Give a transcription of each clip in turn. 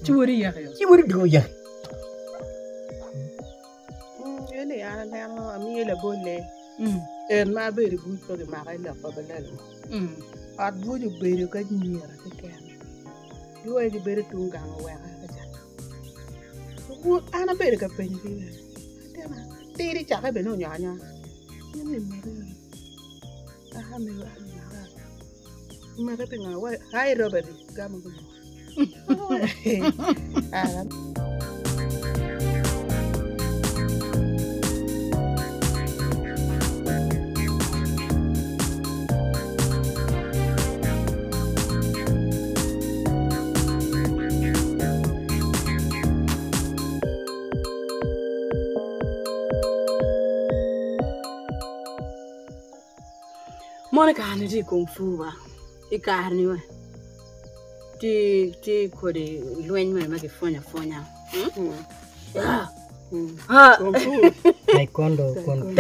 Ci wodi yaki o. Ci wodi dong oyaki. Eni an aneno amiyo labolle en ma abedo i buc pa gimako i lok pa balalo ot buc obedo ka nyira keken giwai gibedo tung gang oweka kaca an abedo ka penyogi bene latin atidi cake bene onyongo anyonga in imaki aa mego an omaka omaki pingo ai Robert gamo gumoko. Mono i kare-ni tye i kom pur ba i kare-ni wa tye tye kodi lweny moni ma kipwonyo apwonya Taekwondo kung fu.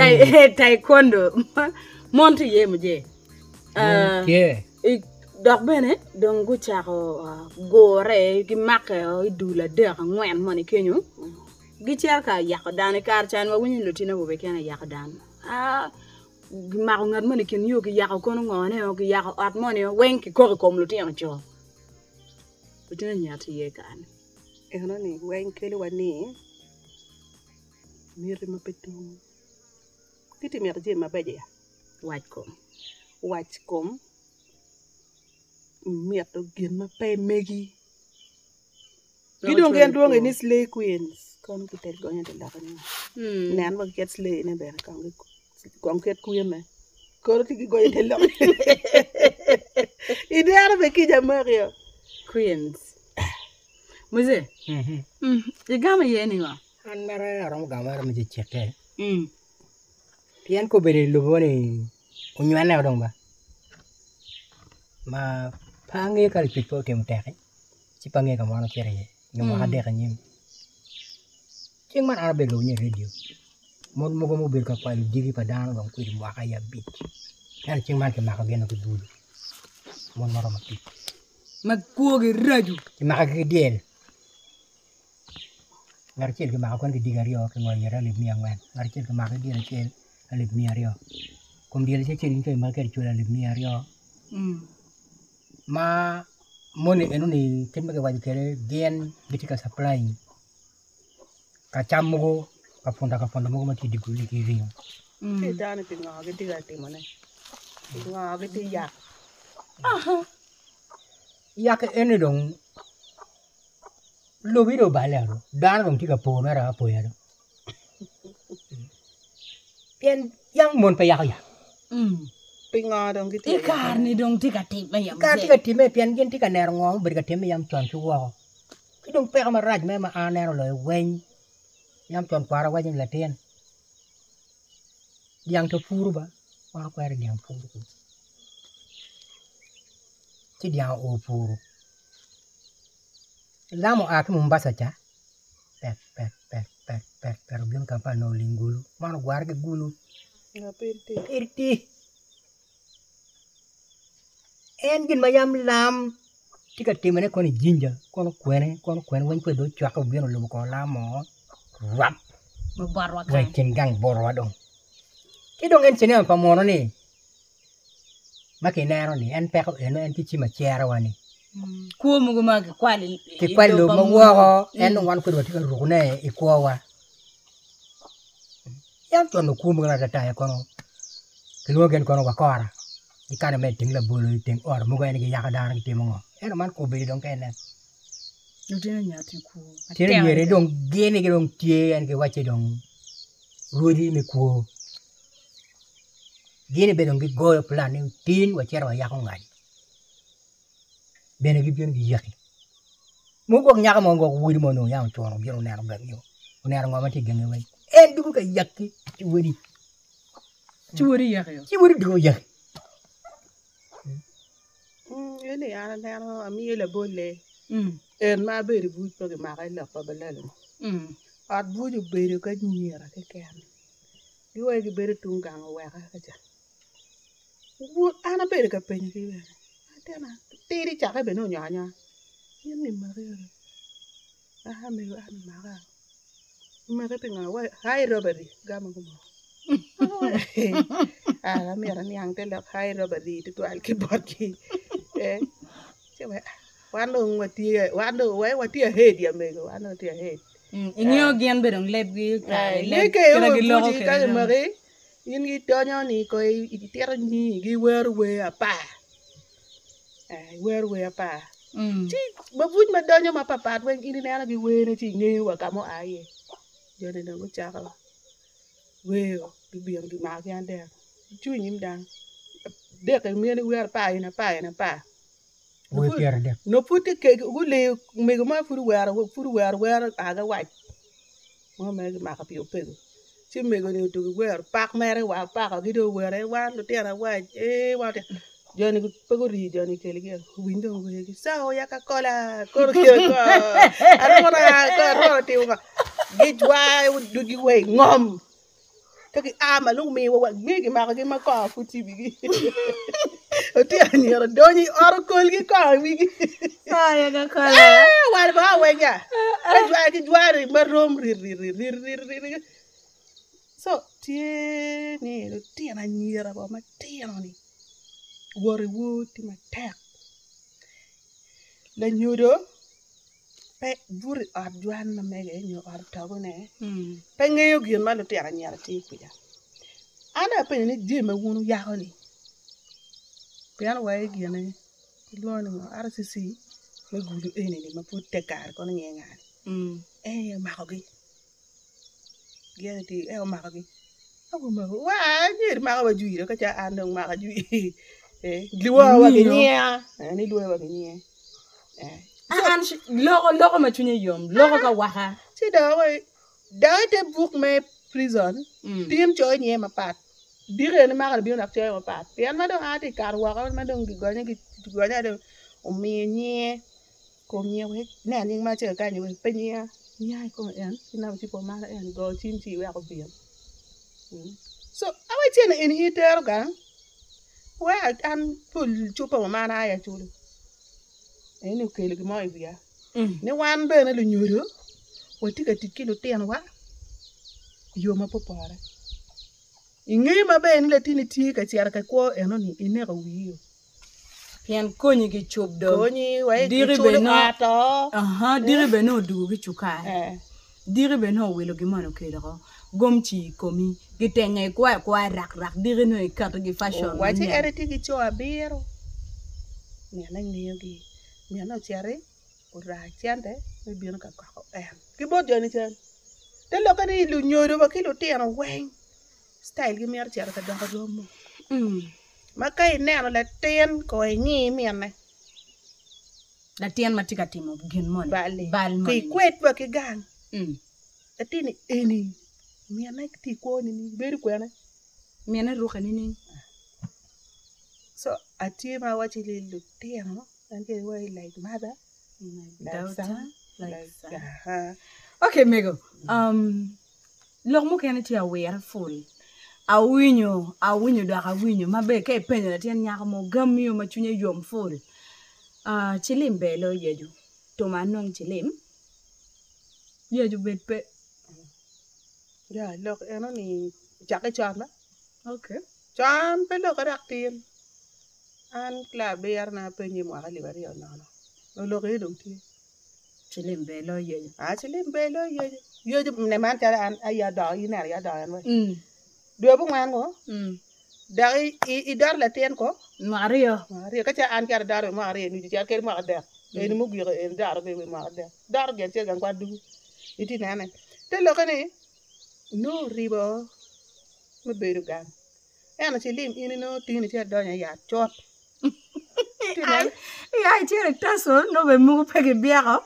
Taekwondo mon tye iye muje Tye. dok bene dong gucako gure gimake i dul adek angwen moni kenyo gicito ka yako dano i kare ca wawinyo ni lutino awobe keken aye yako dano. Gimako ngat moni i kin yo kiyako kono ngone-o kiyako ot moni-o weng kikok i kom lutino co lutino anyira tye iye kany. Enoni weng kelo wa ni miti ma pe tum gitye mito jami mabeco ya Wac kom. Wac kom mito gin ma pe megi. Ki dong gin dwonge ni slay queens kono ki tel gonyo te lokke ni nen wa ket slay ne bene kong kong ket queen ne kono tye ki gonyo te lokke ineno be kica maki o Queens. Muzee, igamo iye ningo? An mere aromo gamo mere me cicikke pien kobedo i lobo ni onywene dong ba ma pe angeyo ka lacwec pe otimo tekki. ci pe angeyo ka ma wan wacito iye nyo mwaka adek anyim. Ceng man an abedo ka winyo i redio mon mogo ma obedo ka kwalo diki pa dano dong kwede mwaka aye abic ento ceng man kimako gin ki bulu mon ma romo abic ma kwogi raco kimakogi ki dyel ngat acel kimako kwene ki diki aryo kingolo ite alip miya angwen ngat acel kimako ki dyel acel alip miya aryo kom dyel acel acel in ka imaki kwede iculo alip miya aryo. Ma moni enoni kit ma kiwaco kwede gin gitye ka supplying ka cam mogo ka punda ka punda mogo ma tye i dye gudi ki ringo. Ci dano pi ngo gitye ka timone? Pi ngo gitye yak? Yak eni dong lobo dong obale o dano dong tye ka po mere apoya dong pien yang mon pe yako yak. Pingo dong gitye I kare-ni dong tye ka timme I kare tye ka timme pien gin tye ka neno ngo ma obedo ka timme yam con ki woko ki dong peko marac mere ma an aneno loyo weng yam con kwara waco ni latin dyang to puro ba wan wakwero ni dyang puro ci dyang oo puro lam oa ki Mombasa ca pek pek pek pek pek pek obino Kampala onongo oling gulu man ogware ki gulu pir ti en gin ma yam lam tye ka timone kono i jinja kono kwene kono kwene weng kwede dong ocwake obino olubo kor lam mo rwap wa i kin gang botwa dong ki dong en cinema pa muno ni ma kineno-ni en peko eno en tye cim acerawa-ni. Kwo mogo ma kikwalo Kikwalo i lobo ma woko en dong wan kwede watye ka rukone i kwowa. Yam con dong kwo mogo atata kono kilwongo gin kono wakora gikano mere i teng labolo i teng ot mogo en giyako dano gitimo ngo ento man kobedi dong ka inen. Lutino anyira tye kwo. Lutino anyira dong gin aye dong tye en giwacci dong rwodi me kwo. Gin bene dong gigoyo plan ni tin wacito wayako ngac bene gibino giyaki mogo gwok nyako mo gwok wodi mo onongo yam ocuno obino oneno gangi oneno ngo ma tye i gangi weng en dugo ka yaki ci wodi Ci wodi yaki ci wodi dugo yaki. Eni an aneno amiyo labolle en ma abedo i buc pa gimako i lok pa balalo ot buc obedo ka nyira keken. Giwai gibedo tung gang oweka kaca an abedo ka penyogi bene latin atidi cake bene onyongo anyonga in ni maki eni. Aa mego an omaka. Omaki pingo? Wa high robbery gamo gumoko. Aa amyero aniang te lok high robbery tutwal ki botgi. Eh, ci wek wan dong watye wan dong wai watye ahead ya mego wan dong watye ahead. Mm, ingeyo gin be dong lebgi kare Eh, leb ka kite giloko ibuci ka kwede dong. gimaki in gidonyo ni ko itito nyingi giwero wer apar. Eh, iwero wer apar. Mm. Ci mabuc ma donyo mapapat weng in ineno giwene ci ingeyo wa ka ma oa iye. Joni dong gucako wer gibino gimako gin adek gicung i nyim dano adek myero giwer apar gin apar gin apar. Wer 30. Nongo pud tye kec guleyo mego mo pud owero pud owero wero aga wac mo mere gimako pi opego ci mego ni otugi wero pak mere wa pakogi dong owero aye wan lutino awac ee wan lutino joni pe guri joni kelgi owiny dong wergi cawa ya ka kola koro aruna aruna otimo ngo gijwayo dugi wa i ngom. Ka gia malo omiyo wa nge gimakogi ma kongo pud tye i wigi. Lutino anyira donyo i ot okolgi kongo i wigi. Ee, wal ba weng ya. Ka jwayo ki jwaro marom riririririri. So tye ni lutino anyira wa matino-ni wot i wor tye matek. Lanyodo pe buto i ot jwan ma mege nyo ot otogone pe ngeyo gin ma lutino anyira tye kwede. An dong apenyo ni jami ma wun wuyako-ni pien wa i gine kilwongo ni ngo RCC me gudo eni-ni ma pud te kare kono nyinge nga-ni en aye omakogi gin aye tye en omakogi waa myero imaka wa jwi ka ca an dong maka jwi lwonga wa ki nyinga ni lwonga wa ki nyinge. An loko loko ma cwinye yom loko ka waka. Ci dok dok i te buk me prison tin coyo nyinge mapat diki eni mako ni bino dok coyo mapat pien ma dong a tye ka kato woko ma dong gigonye gigonya dong omiyo nyinge kom nyinge wek inen nying ma acel kany wek pe nyinga nyinga kikome en ci namba ci pe omaro en go cim ci iwek obin so awaci cene eni in itero gang Wek an pol cubbe wa ma an aye aculo eni okelo gin mo i wiya ni wan bene lunyodo watye ka tic ki lutinowa i yo ma pe opore ingeyo maber ni latinni tye ka cito ka kwo enoni ineko wii o Pien konyi ki cub dong. Konyi wa Diki iculo bene nongo ot o. Aha, diki bene nongo odugo ki cukari. Eh. Diki bene nongo owilo gin moni okelo oko. Gomci i komi, gitenge ikwoyo akwoya rak rak diki nongo iketo gi fashion Waci en manyen. etye ki co abiro, minne ngeyogi, minne ociti ora cente me bino ka kwako en ki bot joni cen. Te lokke ni lunyodo wa ki lutino weng citayil gi mito cito ka doko rwom mo. Ma ka ineno latin ko ingi minne. Latin ma tye ka timo gin moni, Bal-li. bal Ko moni. ikwed wa ki gang. Latin-ni eni minne tye i kwo nining? Bedo kwene? Minne rukke nining? So atye ma awaci ni lutino en kede wa like mother, like Daughter, son, like like son. aha. Okay mego, um, Lok mukene tye awire pul. Awinyo, awinyo dok awinyo maber ka ipenyo latin nyako mo gamiyo ma cwinye yom pul. Ah, cilim ber loyo yecu. Tuma anong cilim, yecu bed pe. Ya, lok eno-ni ocakke con ba? Okay. Con pe lokke dok tin. An kila abirona apenye i mwaka alip aryo nono, lok eni dong tye. Cilim ber loyo yeco. Ah, cilim ber loyo yeco. Yeco ne man calo an aye adongo, in ineno aye adongo en wek. Dwe abongwen ko, dok idoro latin ko. Mwaka aryo. Mwaka aryo. Ka ce an kara adoro wi mwaka aryo nucu cito kadi mwaka adek. Eni mugiko eni doro be wi mwaka adek. Doro gin cito gang kwan ducu. Itye nene. Te lokke ni, nongo oribo me bedo gang. Ento cilim in inongo tini ci adonyo i yat cut. Ya icito i taco nongo bene mogo pe gibyeko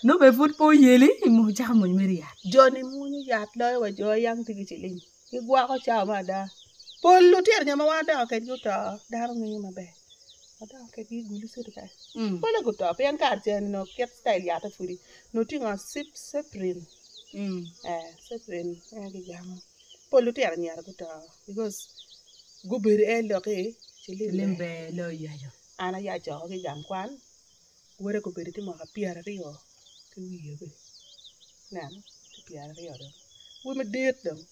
nongo bene pud pe oyeli imoko icako mwony mere yat. Joni mwonyo yat loyo wa jo yang tye ki cilim gigwoko cawa mo ada pol lutino nyo ma wan wadongo kwedgi oto dano ngeyo maber wadongo kwedgi i gulu city kany pole guto pien kare cen onongo kit citayil yatte pudi onongo tye ngo ceprin ceprin en aye gigamo. Pol lutino anyira guto because gubedo i loki Cilim ber loyo yaco. An aya acoko ki i gang kwan, woda gubedo tye mwaka pyeraryo ki wiye bene. Ineno tye pyeraryo dong awobi madit dong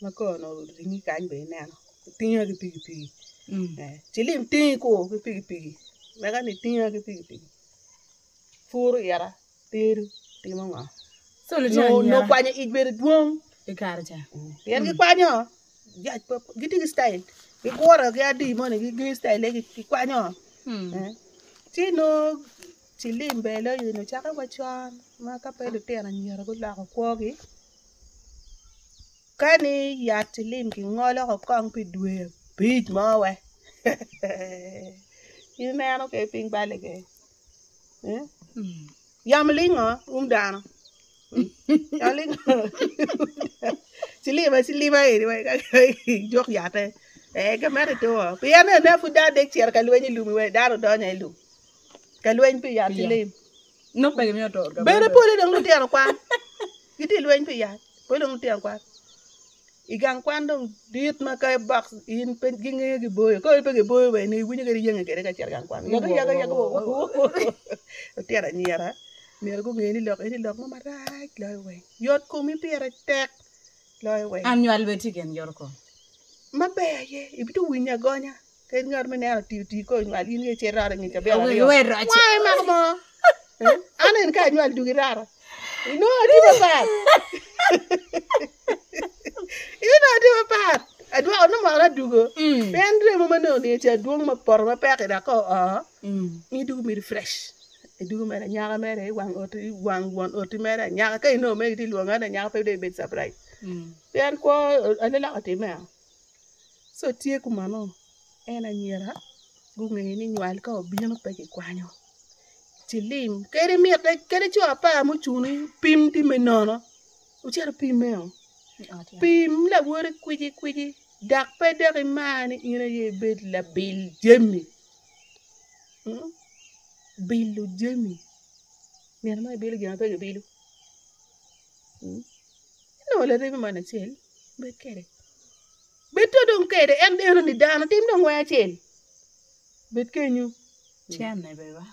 ma kono oringi kany bene ineno tinga ki pikipiki cilim tingi kur ki pikipiki mega ni tinga ki pikipiki puro ita tedo timo ngo nongo kwanyo ic bedo dwong pien gikwanyo gitye ki citayil giguro ki adi moni gi citayil gikwanyo ci nongo Cilim ber loyo eni ocakke wa con ma ka pe lutino anyira guloko kwogi ka ni yat cilim kingolo ko kong pi dwe abic mo wek ineno kede piny balle kede yamo lingo um dano yamo lingo cilim acilima eni wek ijuk yatte gamente turo pien ene pud dano dek cito ka lweny i lum dano odonyo i lum. ka lweny pi yat ki lim. Nongo pe gimiyo to. Bene pole dong lutino kwan gitye i lweny pi yat pole dong lutino kwan i gang kwan dong dit ma ka box in pe gingeyo giboyo ka pe giboyo bene iwinyo kadi iyenge kwede ka icito i gang kwan yaga yaga yaga lutino anyira myero gunge ni lok eni lok mo marac loyo weng yot komi pire tek loyo weng. Anywal bene tye i kin yot kom. Maber aye ibito winyo agonya. Kadi ngat me neno tiyo tii ko inywal in ke icit rara inge cabit aryo. Wange mako mo. An en ka anywal dugi rara. Inongo atye mapat. Inongo atye mapat. Adwoko nongo mwaka adugo. Pien remo ma nongo ni ca dwong ma poto mapek dok ka oo idugo mere fresh. Idugo mere anyaka mere i wang oti wang won oti mere anyaka ka inongo megi tye lwongo en anyaka pe dong ibed surprise. Pien kwo alelok otime. Co tye kumeno en anyira gunge ni nywal ka obino pe kikwanyo cilim kadi mitte kadi co apar mucung pim tye me nono wucit wupimmeo pim lawoti kwicikwici dok pe dok imar ni in aye ibed labil jami bilo jami nino mo ibilo gin ma pe kibilo inongo laremi moni acel bed kwede. Bed to dong kede en eno ni dano tim dong weng acel bed kenyu. Cene be ba.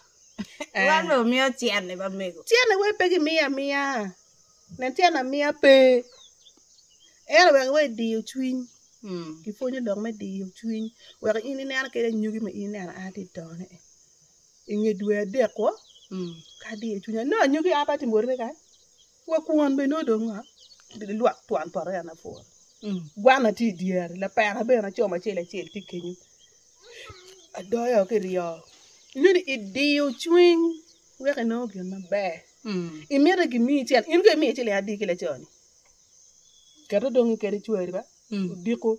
Wan be wamiyo cene ba mego. Cene wai pe gimiyo amiya. Nen cene amiya pe. Ento wek wai diyo cwiny. Gipwonyo lok me diyo cwiny wek in ineno kede anyogi ma in ineno a tye tone. Inge dwe adek wo ka adiyo cwinya nongo anyogi a pe atye motine kany. Wa kwon bene nongo dong lwak twon poto en apworo. Gwana tye i dyere, lapera bene acomo acel acel tye kenyo. Adoyo ki ryo. Nyo ni idiyo cwiny wek inongo gin maber. Imito gimiyi cel, in kono imiyo ciling adi ki laco-ni? Kete dong ikete cwari ba, odiko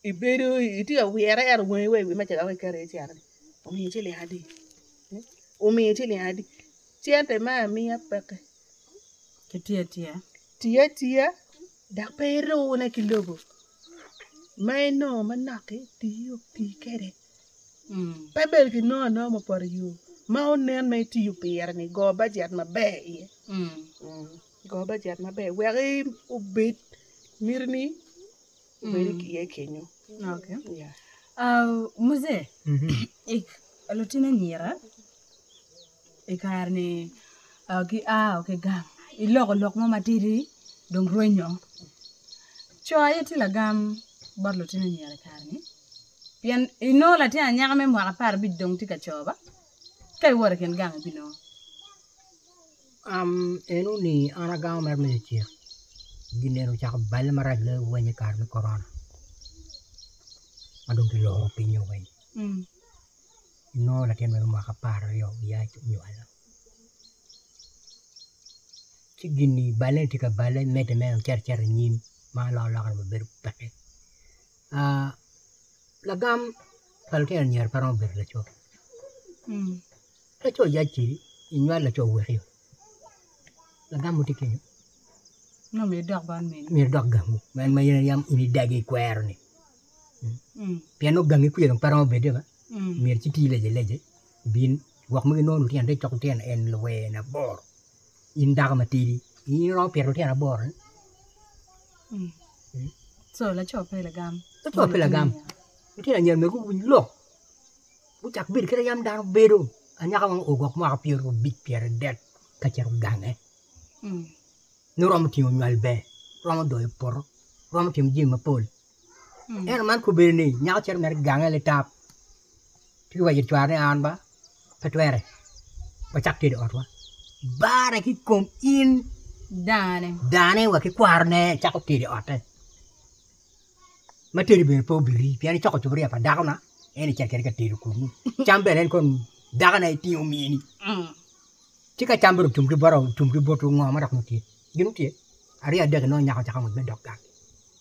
ibedo itye ka wire ento wangi wa i wi meja ka ma iketo iye cente-ni. Omiyo ciling adi? Omiyo ciling adi? Cente me amiya peke. Kitiyo atiya. Tiyo atiya dok pe irune ki lobo. Ma inongo manok-ki tiyo oti kwede. Pe bedo ki nongo anonga mupoto i yo ma onen ma itiyo pire-ni go bajet maber iye. Go bajet maber wek obed mitini obed iye kenyo. Muzee, lutino anyira I kare-ni gia ki gang iloko lok mo matidi dong rwenyo co aye tye lagam bot lutino anyira i kare-ni pien inongo latin anyaka me mwaka aparabic dong tye ka co ba ka iwoto i kin gang ibinongo. Enoni an agamo mere me cik gin eni ocako balle marac loyo weng i kare me korona ma dong kiloro pinyo weng. Inongo latin mere mwaka 12 yac onywalo ci gin-ni balle tye ka balle medde mere ocito acita anyim ma alokaloka bene bedo peke lagam pa lutino anyira pe romo bedo laco laco yac kedi inywal laco wekio lagam mo tye kenyo myero idok gangu ma in yam idagi ikwero-ni. Pien nongo gangi kwica dong pe romo bede ba myero ci tii lece lece bin gwok mogo inongo lutino tye cok lutino en luwer aboro in dako matidi in iromo pito lutino aboro ni So laco pe lagam. Laco pe lagam lutino anyira myero guwiny lok gucak bedo kit ma yam dano bedo anyaka ma oo gwok mwaka pyerabic pyeradek ka cito gange. Nongo romo tingo nywal ber, romo doyo poto, romo timo jami mapol. Ento man kobedo ni nyako cito mere gange litap ci kiwaco cware ni an ba pe twere wacak tedo i otwa. Bare ki kom in Dane. dane wa ki kwarone cako tedo i otte. Ma tedo bene pe obiri pien icoko cupuria pa dakona en icito kwede ka tedo kunu. Cam bene en kono dakona aye tingo mini. Ci ka cam bene otum ki bota otum ki botwu ngo ma dok nongo tye? Gin tye aryo adek inongo nyako cako ngwec me dok gang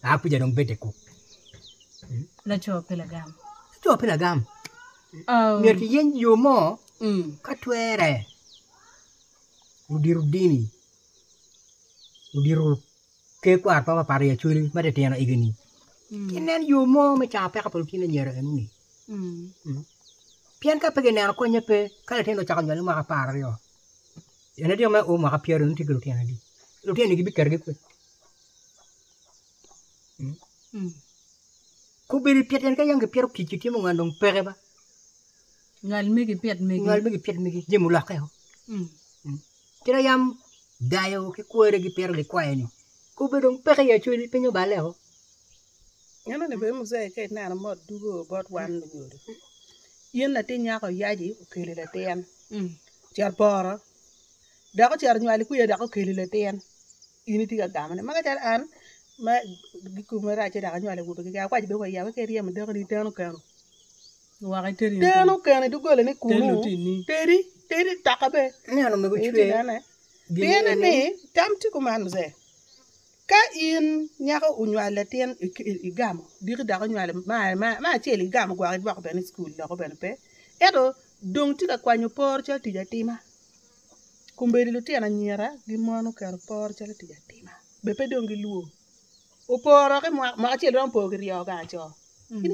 aa kuca dong bed kuk. Laco pe lagam. Laco pe lagam. Myero kiyeny yo mo ka twere ludito dini ludito ker kwaro papapat i Acholi ma titino igi-ni ginen yo mo me cango peko pa lutino anyira eno-ni. Pien ka pe gineno konye pe, ka latin ocako nywale mwaka 12, en aye me o mwaka pyeraryo nongo tye ki lutino adi? Lutino-ni gibiketogi kwe. Kobedo pit en ka yam gipito kic gitimo ngo dong peke ba. Nywal megi pit megi. Nywal megi pit megi jami olokke o. Kit yam dayo ki kweri gipito likwayo-ni kobedo dong peke i Acholi piny oballe o. Ento ni bene muzee ka ineno mot dugo bot wan lunyodo in latin nyako oyaci okeli latin ocito poro dok ocito onywalo kwiya dok okeli latin in itye ka gamone ma kacalo an ma gikobo marac-ci dok anywalo awobe keken akwaco bene wa iye ka iryemo dakoni teno keno teno keno i doggolani kunu tedi tedi toka bene Ineno omego cwer pien ni tam tye kuman muzee. Ka in nyako onywalo latin igamo diki dok onywalo me acel igamo gwok idwoko bene i cukul loko bene pe ento dong tye ka kwanyo por calo tic atima kombeddi lutino anyira ki mon oketo por calo tic atima bene pe dong gilwor oporo ki mwaka acel romo po kiryo gang aco in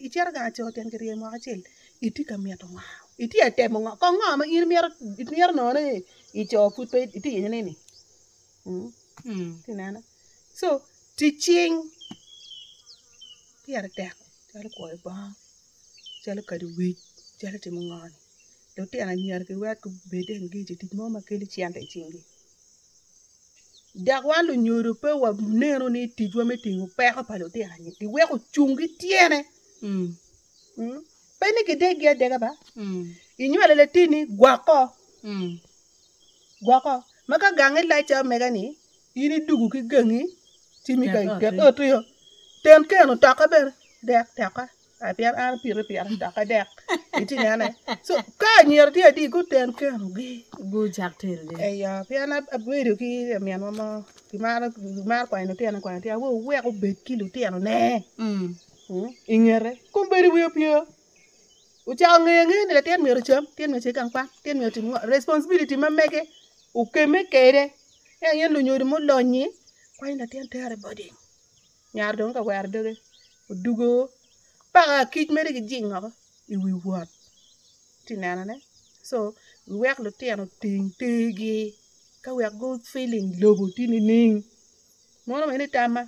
icito gang aco tyen kiryo i mwaka acel itye ka mito ngo itye ka temo ngo kong ngo ma in imito nongone i co pud pe itye ka yenyone ni. Ineno? So, tic cing pire tek calo kwoyo bongo, calo kado wic, calo timo ngo-ni. Lutino anyira kiwek gubed engage i tic mo ma kelo cente i cinggi. Dok wan lunyodo pe waneno ni ticwa me tingo peko pa lutino anyira giweko ocung ki tyene. Pe ni gideggi adega ba, inywalo latinni gwoko. Gwoko ma ka gangi lac calo mega-ni, in idwogo ki gangi ci mi ka iket oti-o, ten keno tokke bene dek tokke pien an apite pira tokke dek iti nene so ka anyira tye adi guten kenogi Gucak tedogi. Eya pien abedo ki laminwa mo gimaro kwanyo lutino kwanyo lutino awobe wuwek obed ki lutinone i ngete kombeddi wiye opye. Ocako ngeyo angeya ni latin myero ocam, latin myero ocit i gang kwan, latin myero otim ngo, responsibility ma mege okemme kwede ento in lunyodo mulony-nyi kwanyo latin tero i boarding nyare dong ka wero doge odugo paka kic mere gijingo woko i wi wot iti nenone so wek lutino oting tergi ka wek gu feeling lobo tye nining mono mene tamma.